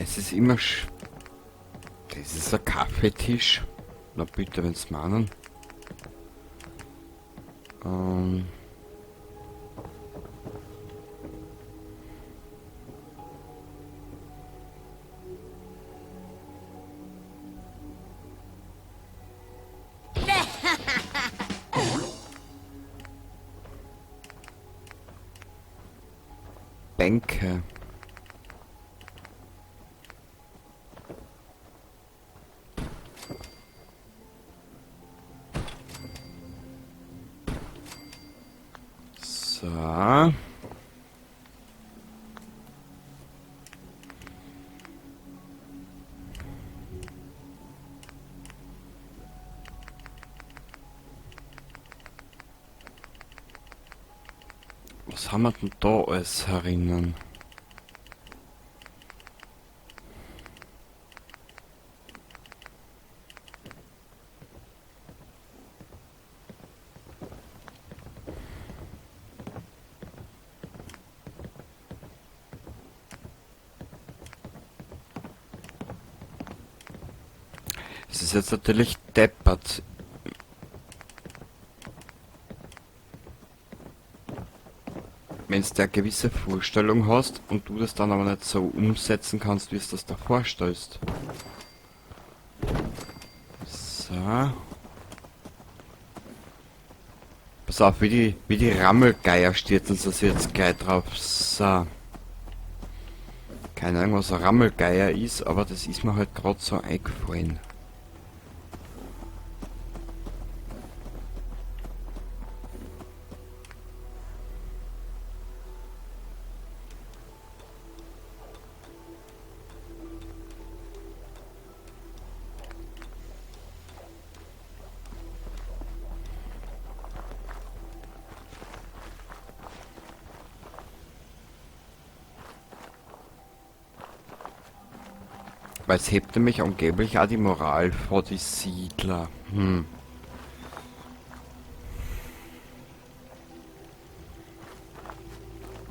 Es ist immer sch... Das ist ein Kaffeetisch. Na bitte, wenn's meinen. Bänke. So. Was haben wir denn da alles herinnen? Es ist jetzt natürlich deppert. Wenn du eine gewisse Vorstellung hast und du das dann aber nicht so umsetzen kannst, wie es das da vorstellst. So. Pass auf, wie die Rammelgeier stürzen sie sich jetzt gleich drauf. So. Keine Ahnung, was ein Rammelgeier ist, aber das ist mir halt grad so eingefallen. Weil es hebt nämlich angeblich auch die Moral vor die Siedler.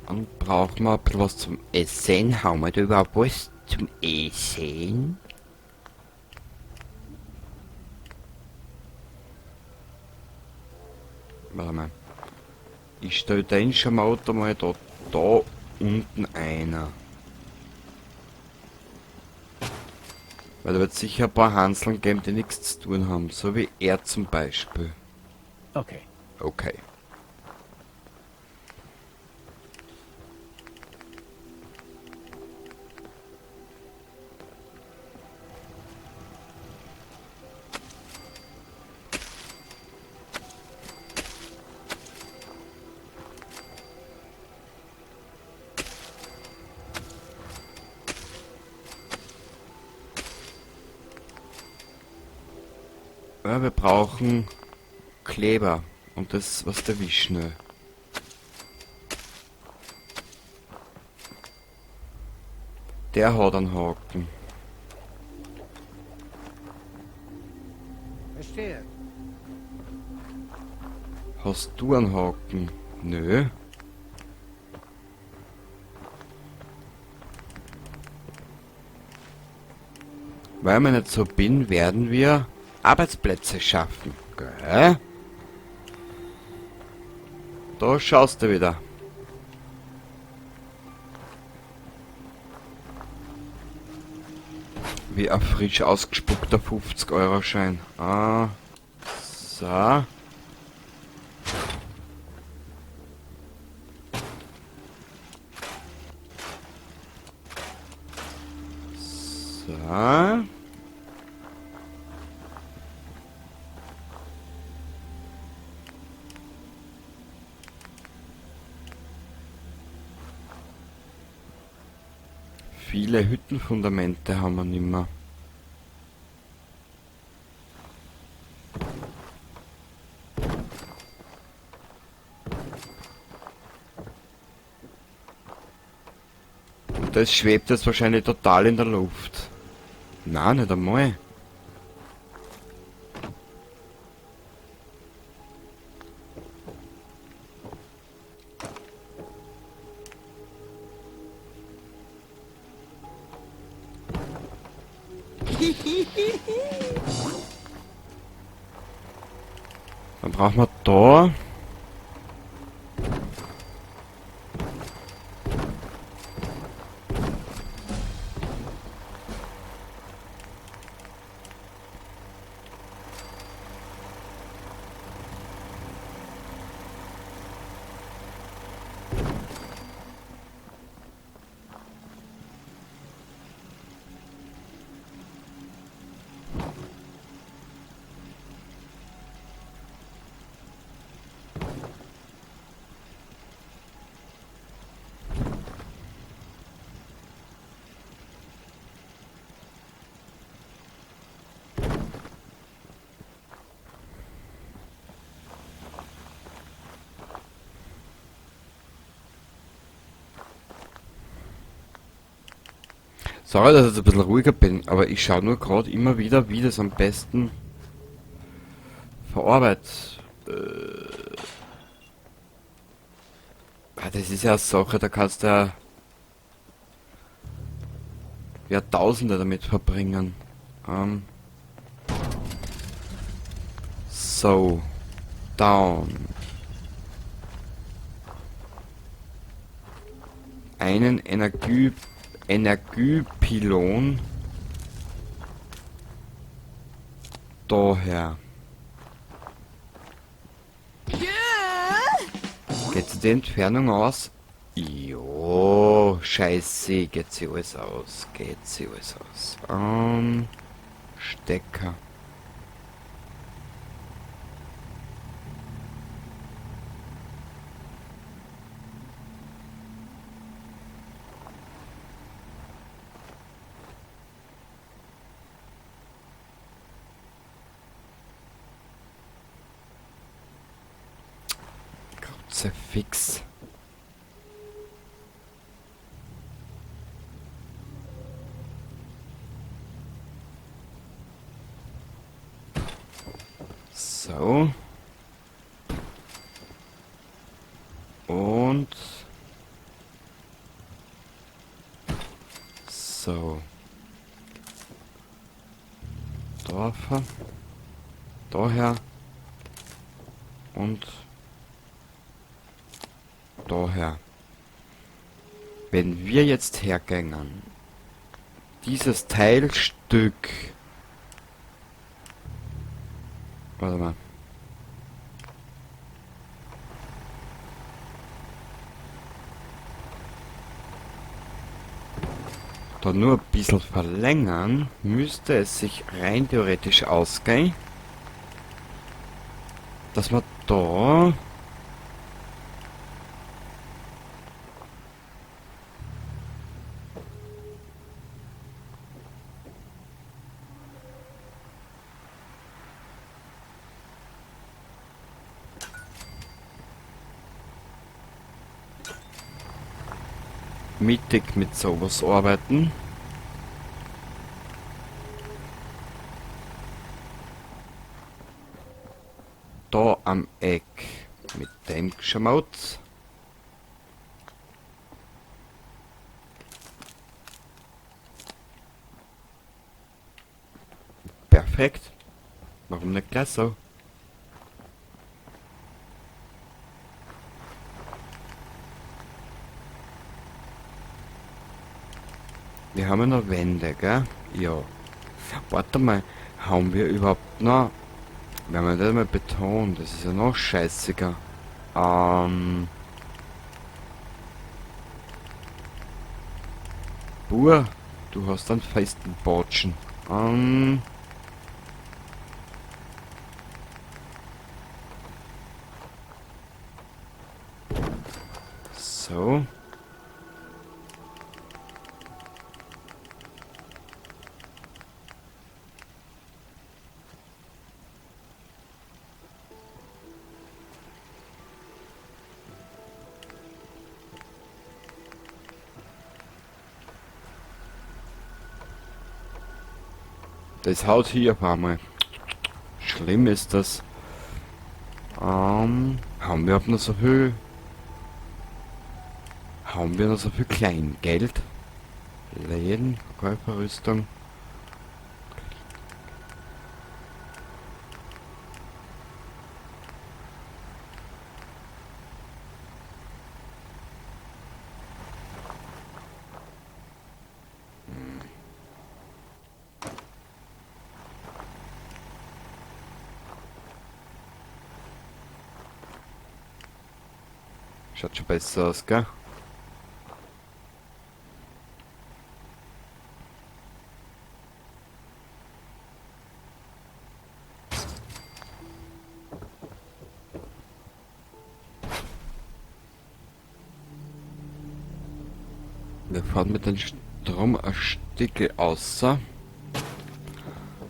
Dann brauchen wir ein bisschen was zum Essen. Haben wir da überhaupt was zum Essen? Warte mal. Ich stell den schon mal da unten einer. Weil da wird sicher ein paar Hanseln geben, die nichts zu tun haben. So wie er zum Beispiel. Okay. Okay. Ja, wir brauchen Kleber und das, was der Wischnell. Der hat einen Haken. Verstehe. Hast du einen Haken? Nö. Weil ich nicht so bin, werden wir Arbeitsplätze schaffen. Gell? Da schaust du wieder. Wie ein frisch ausgespuckter 50-Euro-Schein. Ah. So. So. Viele Hüttenfundamente haben wir nimmer. Und das schwebt jetzt wahrscheinlich total in der Luft. Nein, nicht einmal. Dann brauchen wir da... Sorry, dass ich jetzt ein bisschen ruhiger bin, aber ich schaue nur gerade immer wieder, wie das am besten verarbeitet. Das ist ja eine Sache, da kannst du ja Jahrtausende damit verbringen. So. Down. Einen Energiepylon daher. Geht sich die Entfernung aus? Jo, scheiße, geht sie alles aus. Geht sie alles aus. Stecker. Fix. So. Und so. Dorfer. Daher. Und daher. Wenn wir jetzt hergängen, dieses Teilstück, warte mal, da nur ein bisschen verlängern, müsste es sich rein theoretisch ausgehen, dass man da mittig mit sowas arbeiten. Da am Eck mit dem Geschmauz. Perfekt. Warum nicht gleich so? Wir haben ja noch Wände, gell? Ja. Warte mal, haben wir überhaupt noch... Wir haben ja nicht einmal Beton, das ist ja noch scheißiger. Bur, du hast einen festen Batschen. So. Das haut hier auf einmal. Schlimm ist das. Haben wir überhaupt noch so viel? Haben wir noch so viel Kleingeld? Läden, Käuferrüstung. Schaut schon besser aus, gell? Wir fahren mit dem Strom ein Stückel außer.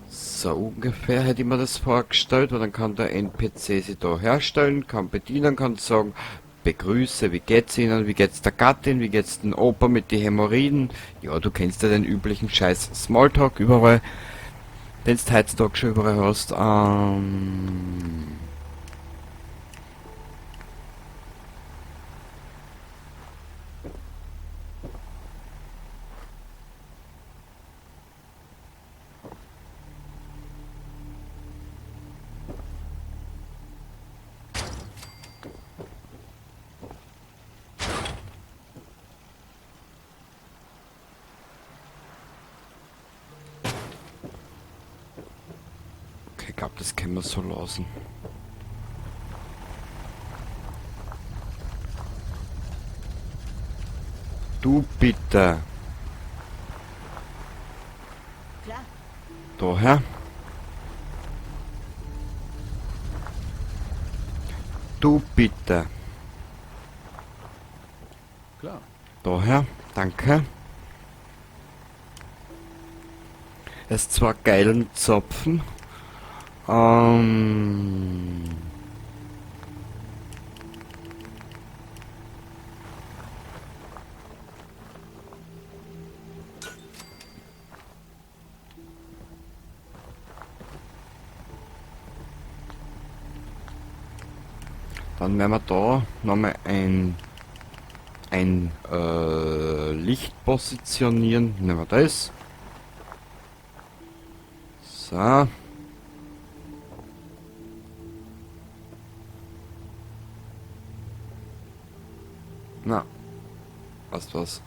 So ungefähr hätte ich mir das vorgestellt, weil dann kann der NPC sich da herstellen, kann bedienen, kann sagen, begrüße, wie geht's Ihnen, wie geht's der Gattin, wie geht's dem Opa mit den Hämorrhoiden. Ja, du kennst ja den üblichen Scheiß Smalltalk überall, den du heutzutage schon überall hast. Ich glaub, das können wir so lassen. Du bitte. Klar. Daher. Du bitte. Klar. Daher, danke. Es ist zwar geilen Zopfen. Dann werden wir da nochmal ein Licht positionieren. Nehmen wir das. So. Na, weißt was?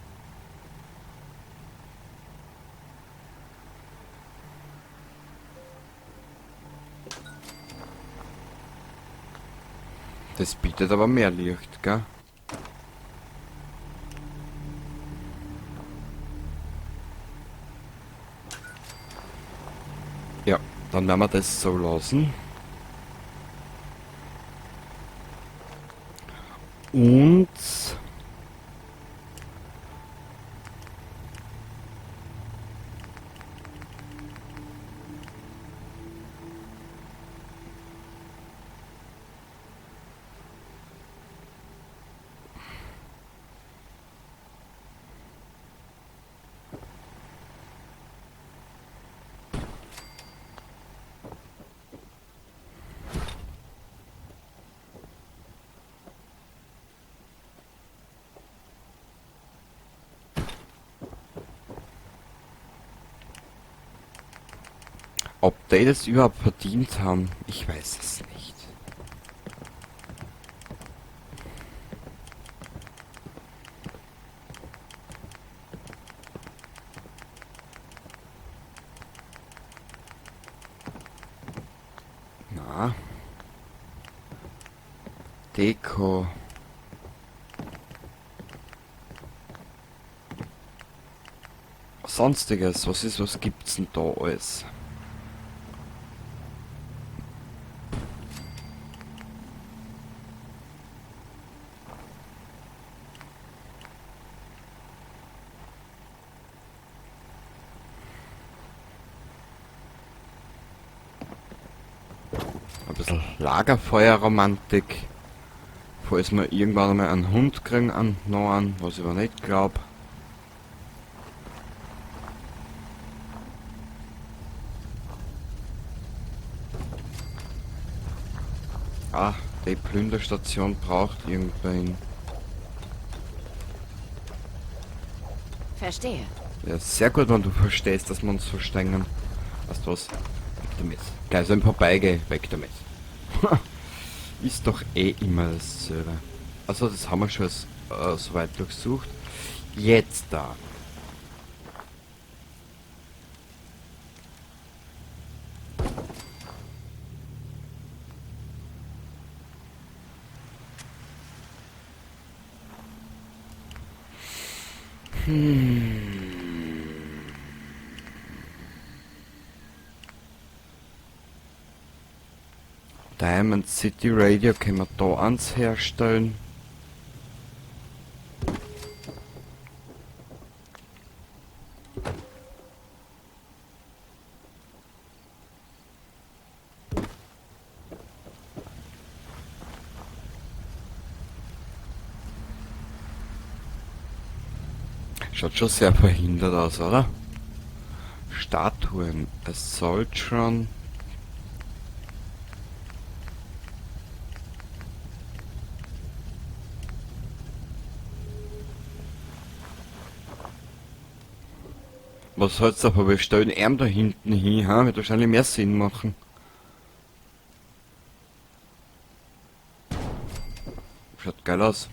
Das bietet aber mehr Licht, gell? Ja, dann werden wir das so lassen. Und ob die das überhaupt verdient haben, ich weiß es nicht. Na. Deko. Sonstiges, was gibt's denn da alles? Ein bisschen Lagerfeuerromantik. Falls wir irgendwann einmal einen Hund kriegen, einen neuen, was ich aber nicht glaub. Ah, die Plünderstation braucht irgendwen. Verstehe. Ja, sehr gut, wenn du verstehst, dass wir uns verstehen. Weißt du was? Weg damit. Gleich so im Vorbeigehen, weg damit. Ist doch eh immer dasselbe. Also das haben wir schon soweit durchsucht. Jetzt da. Diamond City Radio können wir da eins herstellen. Schaut schon sehr verhindert aus, oder? Statuen, Assaultron. Was soll's davon? Wir stellen ihn da hinten hin, ha? Wird wahrscheinlich mehr Sinn machen. Schaut geil aus.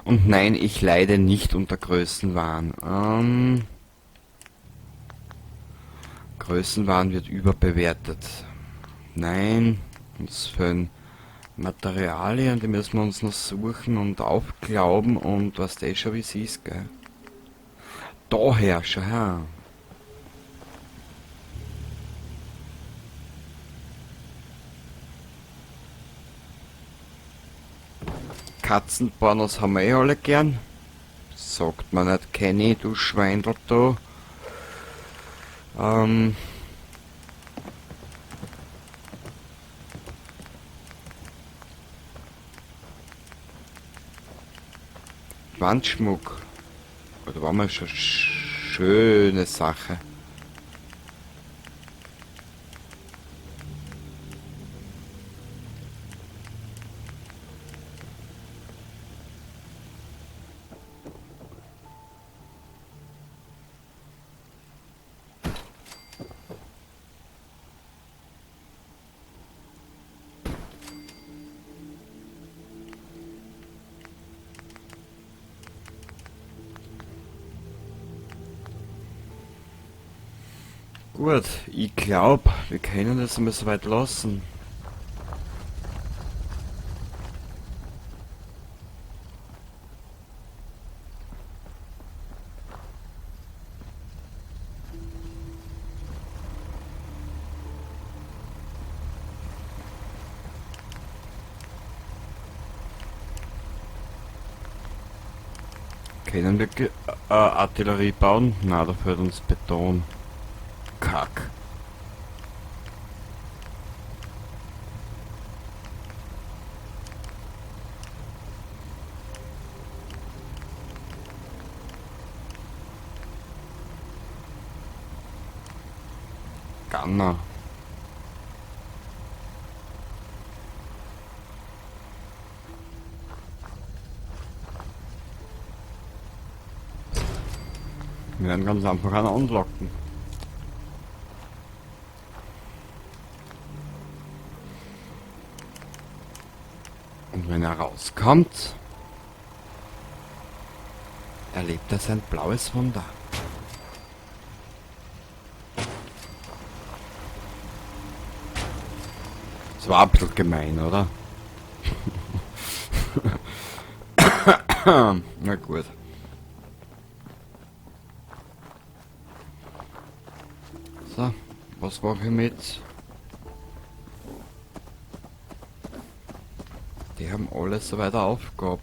Und nein, ich leide nicht unter Größenwahn. Größenwahn wird überbewertet. Nein, uns fehlen Materialien, die müssen wir uns noch suchen und aufglauben und was der schon wie es ist, gell? Daher, schau her. Katzenpornos haben wir eh alle gern. Sagt man nicht, Kenny, du Schweindel da. Wandschmuck. Da war mal schon schöne Sache. Gut, ich glaub, wir können das einmal so weit lassen. Können wir Artillerie bauen? Na, da fehlt uns Beton. Kack. Ganner. Wir werden ganz einfach einen anlocken. Und wenn er rauskommt, erlebt er sein blaues Wunder. Das war ein bisschen gemein, oder? Na gut. So, was mache ich mit? Die haben alles so weiter Aufgabe.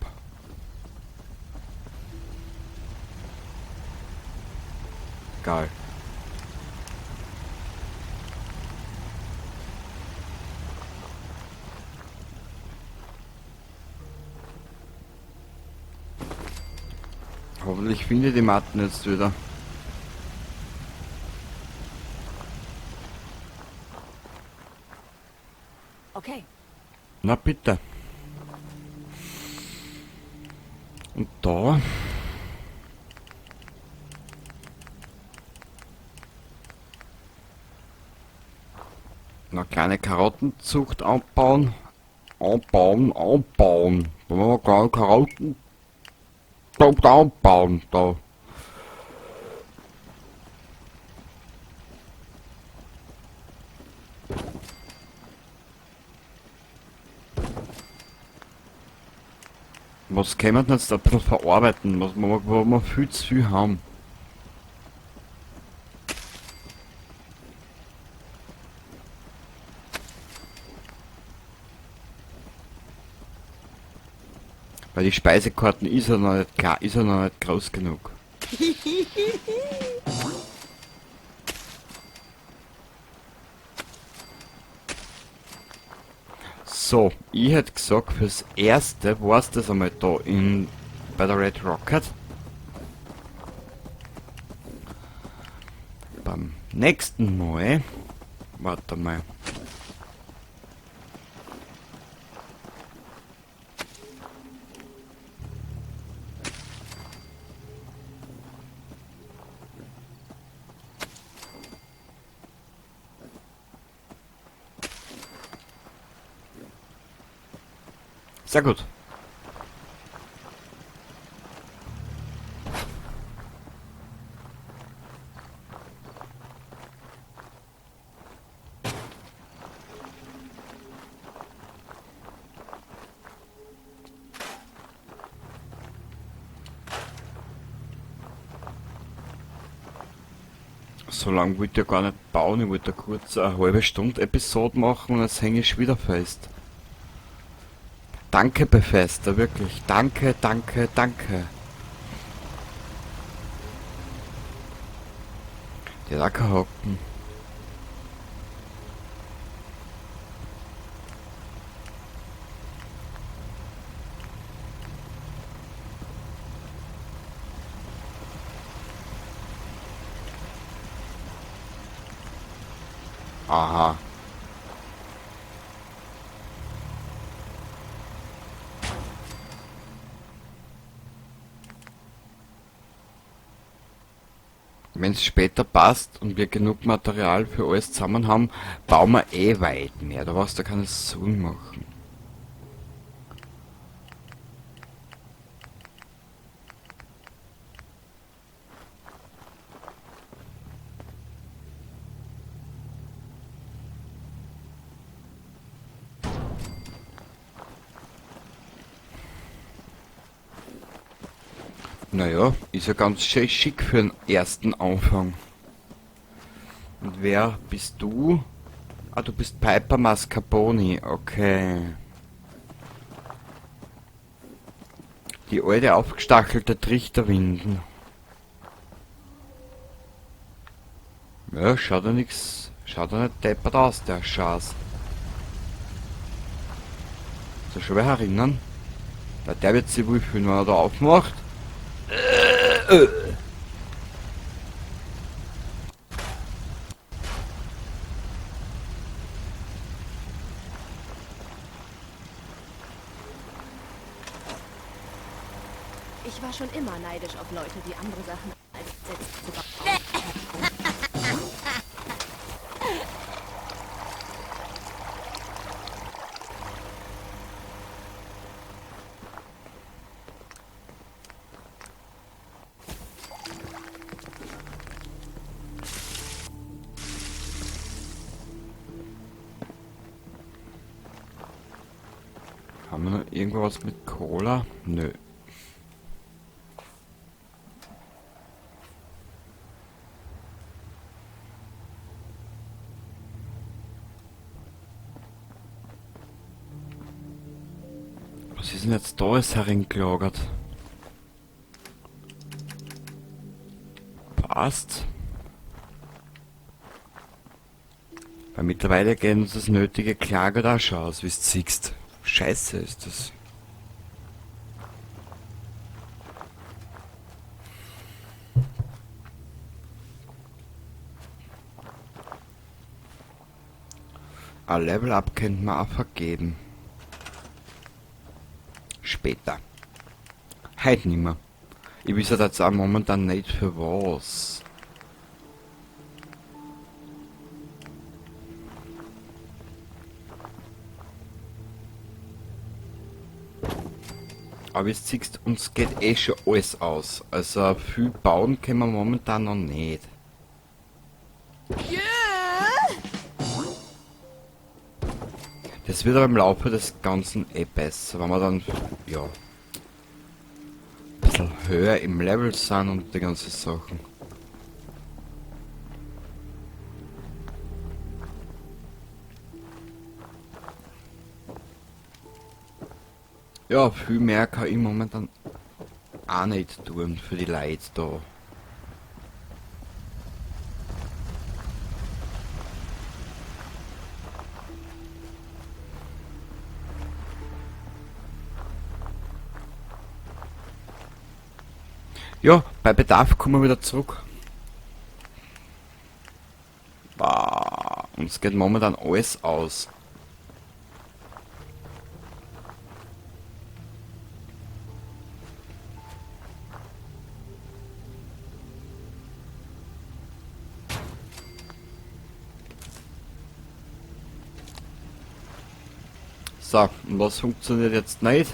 Geil. Hoffentlich finde ich die Matten jetzt wieder. Okay. Na bitte. Und da. Noch kleine Karottenzucht anbauen. Anbauen, anbauen. Wollen wir mal kleine Karottenzucht anbauen da. Was können wir denn jetzt ein bisschen verarbeiten, was wir, wo wir viel zu viel haben? Weil die Speisekarten ist ja noch nicht klar, ist ja noch nicht groß genug. So, ich hätte gesagt, fürs Erste war's das einmal da bei der Red Rocket. Beim nächsten Mal, warte mal. Sehr gut. So lange wollte ich ja gar nicht bauen, ich wollte kurz eine halbe Stunde Episode machen und jetzt hänge ich wieder fest. Danke, Bethesda, wirklich. Danke, danke, danke. Der hat auch keinen Haken. Aha. Wenn's später passt und wir genug Material für alles zusammen haben, bauen wir eh weit mehr. Da brauchst du keine Sorgen machen. Naja, ist ja ganz schön schick für den ersten Anfang. Und wer bist du? Ah, du bist Piper Mascarpone, okay. Die alte aufgestachelte Trichterwinden. Ja, schaut ja nix, schaut ja nicht deppert aus, der Schatz. Soll schon wer erinnern? Na, der wird sich wohl fühlen, wenn er da aufmacht. Ich war schon immer neidisch auf Leute, die andere Sachen als selbst zu bauen. Haben wir noch irgendwo was mit Cola? Nö. Was ist denn jetzt da alles hereingelagert? Passt. Weil mittlerweile geht uns das nötige Klagert auch schon aus, wie du siehst. Scheiße ist das. Ein Level Up könnte man auch vergeben. Später. Heute nimmer. Ich weiß jetzt auch momentan nicht für was. Aber wie du siehst, uns geht eh schon alles aus. Also viel bauen können wir momentan noch nicht. Das wird aber im Laufe des Ganzen eh besser, wenn wir dann, ja. bisschen höher im Level sind und die ganzen Sachen. Ja, viel mehr kann ich momentan auch nicht tun für die Leute da. Ja, bei Bedarf kommen wir wieder zurück. Bah, uns geht momentan alles aus. So, und was funktioniert jetzt nicht?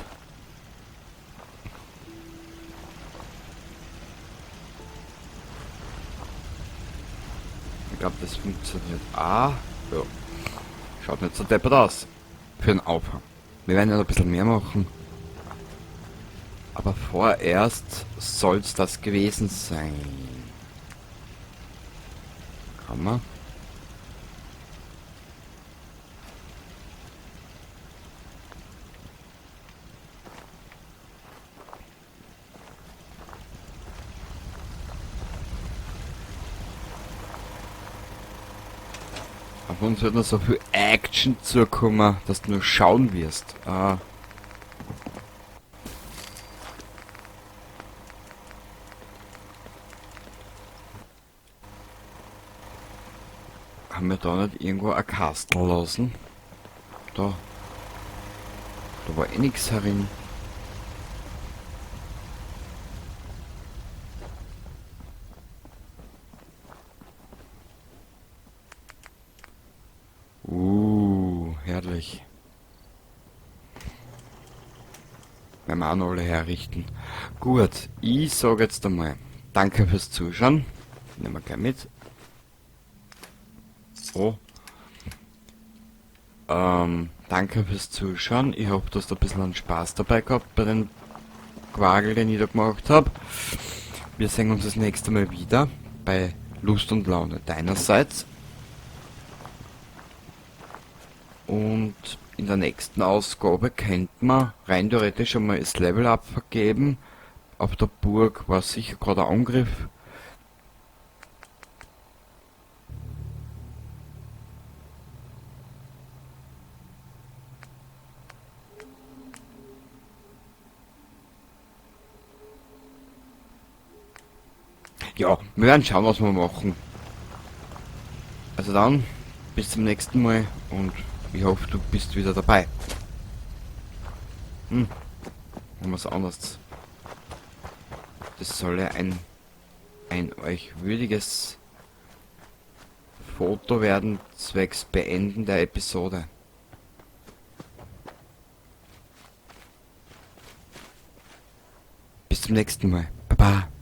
Ich glaube, das funktioniert auch. Ja. Schaut nicht so deppert aus. Für den Aufhang. Wir werden ja noch ein bisschen mehr machen. Aber vorerst soll's das gewesen sein. Kann man? Auf uns wird noch so viel Action zukommen, dass du nur schauen wirst. Haben wir da nicht irgendwo ein Kastel lassen? Da. Da war eh nix herin. Herrlich. Werden wir auch noch alle herrichten. Gut, ich sag jetzt einmal danke fürs Zuschauen. Nehmen wir gleich mit. So. Danke fürs Zuschauen. Ich hoffe, du hast ein bisschen einen Spaß dabei gehabt bei dem Quagel, den ich da gemacht hab. Wir sehen uns das nächste Mal wieder bei Lust und Laune deinerseits. Und in der nächsten Ausgabe könnte man rein theoretisch einmal das Level-Up vergeben. Auf der Burg war sicher gerade ein Angriff. Ja, wir werden schauen, was wir machen. Also dann, bis zum nächsten Mal und ich hoffe, du bist wieder dabei. Machen wir's anders. Das soll ja ein euch würdiges Foto werden, zwecks Beenden der Episode. Bis zum nächsten Mal. Baba.